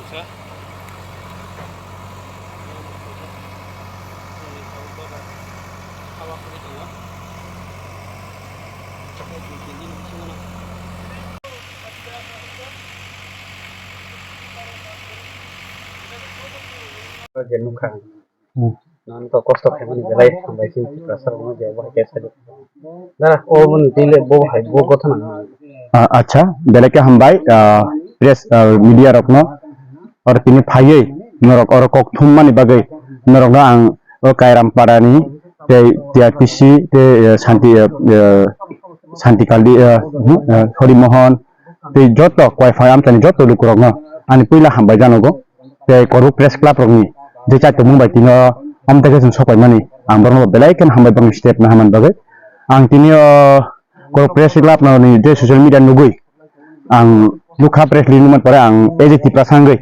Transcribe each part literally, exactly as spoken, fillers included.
Je nukha. Hmm. Nang to kosto khaimani belai hambai se Tiprasa rokno je bo hai khe sadi. Dara ko boni tile bo hai bo gotha nang. Ah, acha, belai khe hambai, ah, press, ah, media rokno. Oro tini phaiwi norok oro kok thummani bagwi norokno ang o Kairam Parani tei T R P C tei, eh, Santi, eh, eh, Santi Kaldi, eh, hmm, eh, Hori Mohon tei joto Kwaiphai amchaini joto lukurokno ani puila hambai janogo. Tei Korbu Press Club rokni je chaitomung bai tino amtwkhe chwng sopaimani ang borokno belai kheno hambai borokni step naharmani bagwi. Ang tini o Korbu Press Club ni je social media nugwi ang nukha press release nukmani pore ang as a Tiprasa wngwi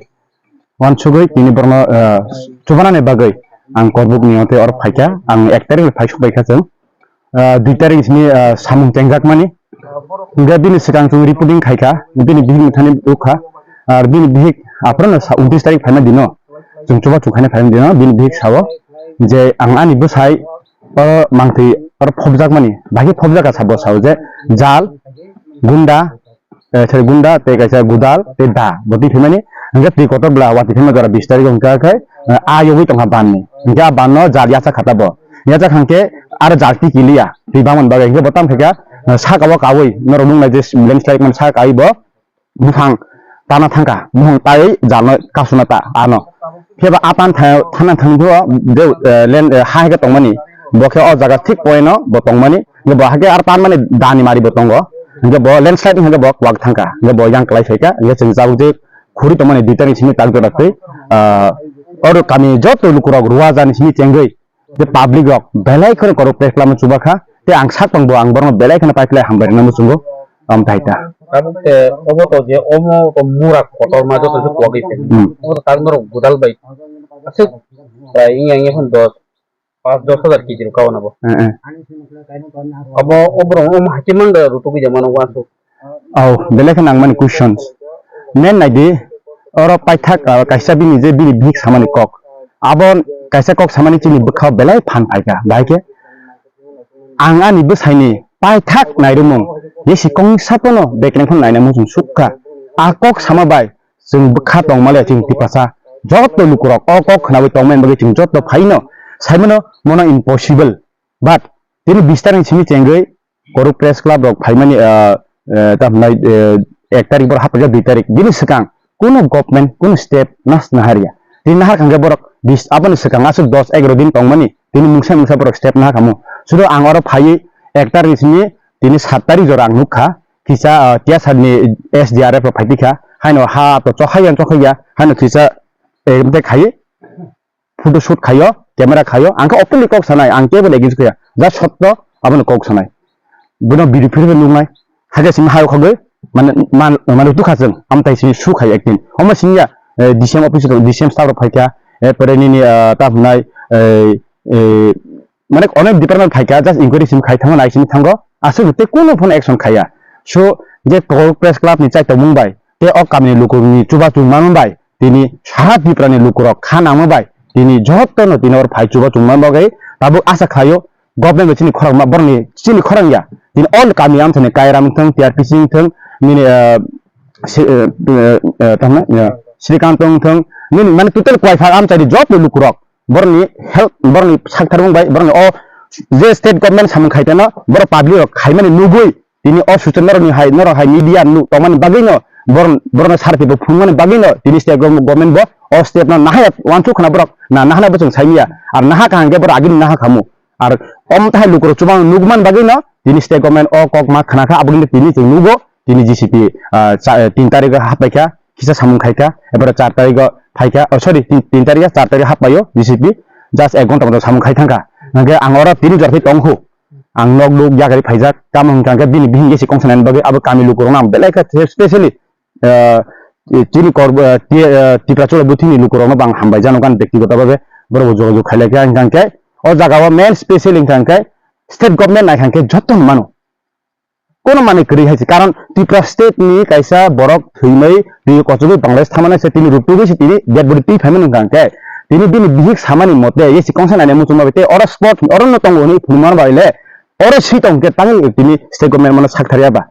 uansugwi tini borokno, ah, chubanani bagwi ang Korbukni tei oro phaikha, ang ek tarikni phai sokbaikha chwng. Ah, dui tarik simi, ah, samung chengjakmani. Hingke bini swkang chwng reporting khaikha, bini bihik mwthangni bukha. Ar bini bihik aphuru no sa-, untris tarik phaima dino, chwng chubachu khaina phaima dino, bini bihik sao je, "Ang ani bwsai oro mangtwi oro phobjakmani, bahai phobjak," sabo sao je, jal, gunda, eh, sorry, gunda tei kaisa gudal tei da bo twi phaimani, hingke twi kotor bwla watwi phaima jora bis tarik hingka khe, eh, a yogwi tongkha ban ni, hingke a ban no jal yacha kha ta bo, yacha kha hingke aro jal twi kiliya twi bangmani bagwi, hingke bo tamo khaikha, eh, saka o kawi norok nuknai je landslide mani saka kawi bo buphang tana thangkha, buphang taiwi jal no kasuna ta ano. Phiya ba a tan tha-, thana thangwi o de, eh, land, eh, ha hai khe tongmani, bo khe o jaga thik point o bo tongmani, hingke bo hakhe aro tanmani dani mari bo tongo, hingke bo landslide hingke bo kwak thangkha, hingke bo yang kwlai phaikha, hingke chwng jabuk je khuri tongmani dui tarik simi tak jora twi, ah, oro kami joto lukurok Ruajani simi chengwi je public rok belai kheno Korbu Press Club no chubakha, tei ang sak tongbo ang borokno belai kheno paikhlai hambai rwna muchungo, amthai ta. Tabuk te obo to je omo to mura kotorma joto se kwagwi se. Hmm. Obo to tak norok gudal bai aswk prai wngya wngya phano dos pas dos hajar kg rok kauna bo. Eh, eh. Abo, o borok, o hachi mangda rutugwi jama no uansuk. Au, belai khe nangmani questions. Main naidi, oro paithak, ah, kaisa bini je bini bihik samani kok. Abo kaisa kok samani chini bwkhao belai phan phaikha. Bahai khe ang ani bwsaini paithak nairwmung, jesi kongsa pono bekreng phano naina muchung sukha. A kok sama bai chwng bwkha tongmale chwng Tiprasa joto lukurok o kok khnawi tongmani bagwi chwng joto phaino saimano mono impossible. But tini bis tarik simi chengwi Koruk Press Club rok phaimani, ah, eh, tamo hwnai, eh, ek tarik boro haphaikha dui tarik bini swkang kuno government kuno step nas naharya. Tini nahar kangkhe borok bis aboni swkang aswk dos egaro din tongmani tini mungsa mungsa borok step naha kamo. Sudo ang oro phaiwi ek tarik simi tini sat tarik jora ang nukha. Kisa, ah, T S R ni S D R F rok phai tikha, haino ha to chokhai yang chokhai ya, haino kisa, eh, tei khai photoshoot khaio, camera khaio, ang khe openly kok sanai, ang kebo against khaya, just sotto abono kok sanai. Bono video phirbo nuknai, hakhe simi hayok khagwi, mane, man, mane tukha chwng, amtai simi su khai acting. Omo simi ya, eh, D C M office, D C M staff rok phaikha, eh, pore nini, ah, ta hwnai, eh, eh, mane onek department phaikha, just inquiry simi khai thango, nai simi thango, aswk tei kuno phone action khaya. So, je Koruk Press Club ni chaitomung bai, tei o kamini lukurokni chubachu manwi bai, tini sara Tripura ni lukurok kha nangma bai, tini jotono tini oro phai chubachu manma bagwi, tabuk asa khlaio, government bai chini khorang ma, borokni chini khorang ya, tini all kami amsani Kairam wngthang, T R P C wngthang, nini, eh, si-, eh, eh, eh, tamo, eh, Srikant wngthang, nini mane total kwlai phak amchaini joto lukurok, borokni help, borokni saktharmung bai, borokni o je state government samung khai teno, borok public rok khaimani nugwi, tini o suchar norokni hai, norok hai media nuk tongmani bagwino, borok, borokno sarti bo phunukmani bagwino, tini state government, government bo o step no nahaya uansuk khna borok, na nahana bo chwng saimiya, ar naha kaham khe borok agini naha khamu, ar omtahai lukurok chubang nukmani bagwino, tini state government o kok ma khna kha, abo khe tini chwng nugo, tini G C P, ah, cha-, tin tarikh o hapaikha, kisa samung khaikha, ebora char tarikh o phaikha, oh, sorry, tin, tin tarikh o char tarikh o hapaio G C P, just ek ghonta moto samung khai thangkha. Hingkhe ang oro tini jora phai tongkhu. Ang nok nuk yagari phaijak, tamo hwnka hwnkhe bini bihik se kongsa naina bagwi abo kami lukurokno ang belai khe specially, ah, chini kor, ah, ti-, ah, Tiprachula buthini lukurokno bo ang hambai jano gan bektigoto bhabe borokbo jogajog khailai khe hwnka hwnkhe o jagao main specially hwnka hwnkhe state government naikha hwnkhe jotono mano. kono manwi kwrwi hai se, karon Tripura state ni kaisa borok thwimai twi kochogwi Bangladesh thamani se tini rutugwi se tini dead body twi phaimani wngkha hwnkhe tini bini bihik samani mote ye si kongsa nani muchungma bai tei oro spot oro no tongo hwnwi phunukma bai le oro si tong khe tangwi tini state government mano sakthar ya ba.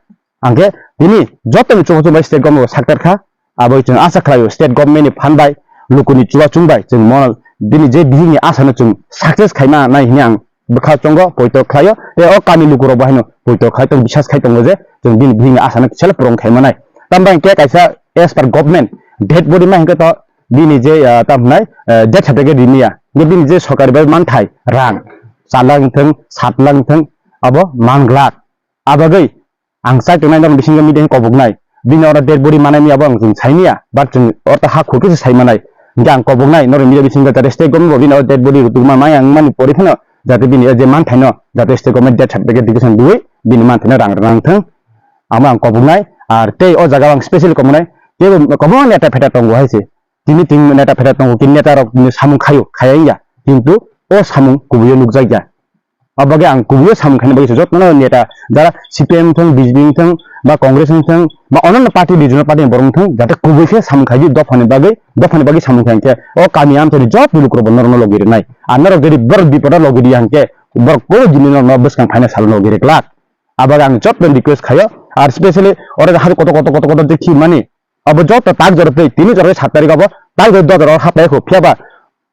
Angkhe tini joto ni chubachu bai state government bo sakthar kha, aboi chwng asa khlaio state government ni phan bai, luku ni chubachu bai chwng mono bini je bihik ni asa no chwng success khaima nai hwnwi ang bwkha chongo poito khlaio, tei o kami lukurok bo haino poito khai tongo, bisas khai tongo je chwng bini bihikni asano kisa le purung khai manai. Tambai hwnkhe kaisa as per government dead body ma hwnkhe to bini je, ah, tam hwnai, eh, death certificate rini ya. Hwnkhe bini je sorkari bai manthai rang char lakh wngthung, sat lakh wngthung, abo man glak. Abagwi ang chai tongnai norok bisingo media koboknai. Bini oro dead body manai maya bo ang chwng sai maya, but chwng oro ta ha khulke se sai manai. Hwnkhe ang koboknai norok media bisingo jate state government bo bini oro dead body rutugma maya wngmani pori phano jate bini o je manthaino jate state government death certificate education diwi bini manthaino rang rang thung. Amo ang koboknai, ar tei o jaga ang specially koboknai, tei kwbangma neta pheta tongo hai se. Tini tini neta pheta tongo, ki neta rok tini samung khayo, khaya wngya, kintu o samung kubuio nukjakya. Abagwi ang kubuio samung khaina bagwi se jotono neta jara C P I M wngthung, B J P wngthung, ba Congress wngthung, ba ononno party, regional party ni borok wngthung, jate kubui khe samung khaidi dophani bagwi, dophani bagwi samung khai khe o kami amchaini joto lukurok bo norokno logi rwnai. Ar norok jodi borok bipodo logi riya hwnkhe borok kunu jini norokno bwskang phaina salo logi rwglak. Abagwi ang jotono request khaio, ar specially oro je hadu kotor kotor kotor kotor je khimani, abo joto tak jora tei tini jora sat tarik abo tak jora dodor o hapai kho, phiya ba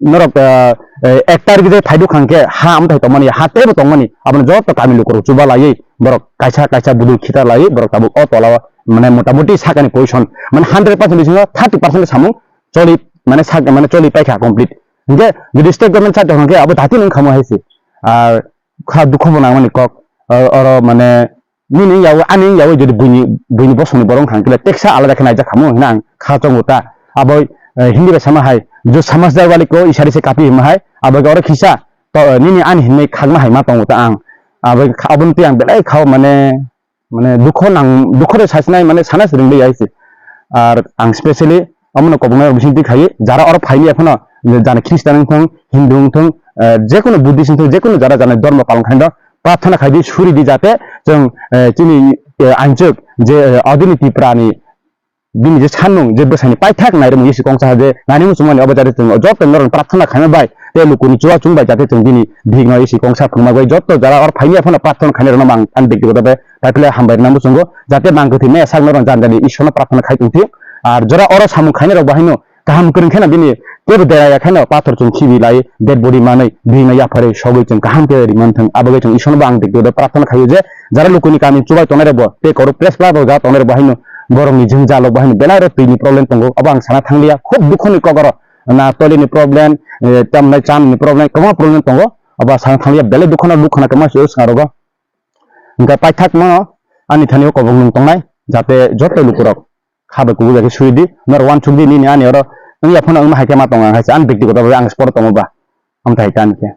norok, eh, eh, ek tarik je phaiduk khang khe ha amthai tongmani, ha teibo tongmani, abono joto kami lukurok chuba laiwi borok kaisa kaisa budul khita laiwi borok tabuk o tola o, mane, motamuti sakani position, mane, hundred percent bisingo thirty percent samung choli, mane, sak, mane, choli paikha complete. Hingke jodi state government side hingke abo dati nung khamu hai se. Ar kha dukho bo nangmani kok, o-, oro, mane, nini yawi, ani yawi jodi buini, buini bosongni borok wngkha hwnkhe teksa alada khe naijak khamu hwnwi ang kha chongo ta. Abo, eh, Hindi bai sama hai, "Jo samajhdar wale ko ishare se kafi" hwnma hai, abo oro kisa to, eh, nini ani hinwi khakma hai ma tongo ta ang. Abo kha-, aboni twi ang belai khao mane, mane dukho nang, dukho de sasinai mane sana se ringli yaisi. Ar ang specially omono kobongnai rok bising twi khayi, jara oro phaini ekhano jani Christian wngthong, Hindu wngthong, eh, jekono Buddhist wngthong, jekono jara jani dhormo palon khainai rok, prarthana khai di, suri di, jate chwng, eh, chini, eh, anchwk je, eh, adini Tipra ni bini je sanmung je bwsani paithak nairwmung Jisu kongsa je nani muchungmani obo jate chwng joto norok prarthana khaima bai tei lukuni chuwa chung bai jate chwng bini bihikno Jisu kongsa phunukma bai joto jara or phaini aphano prarthana khainai rokno ang ani bektigoto bai paiphle hambai rwna muchungo jate mang kwthwi maya sak norok jani jani Ishwarno prarthana khai tongthwi. Ar jora oro samung khainai rok bo haino kaham kwrwng kheno bini teibo dera ya kheno pathor chwng khibi lai, dead body manwi bihikno yapharwi sogwi chwng kaham khe ri manthwng. Abo bai chwng Ishwarno bo ang bektigoto prarthana khaio je jara lukuni kami chubai tongnai rok bo tei korok press club rok ja tongnai rok bo haino borokni jwngjal rok bo haino belai oro twini problem tongo. Abo ang sana thangliya, khub dukhoni kok oro na toilet ni problem, eh, tamnai chamni problem, kwbangma problem tongo. Abo ang sana thangliya, belai dukhano dukha na kwma se swkang rogo. Hingkhe paithakmano ani thani o kobongnung tongnai, jate joto lukurok kha bai kubui bai khe suri di, norok uansuk di, nini ani oro wngya phano wngma hai khe ma tongo ang hai se, ani bektigoto bhabe ang sport tongo ba, amtha hai khe ani khe.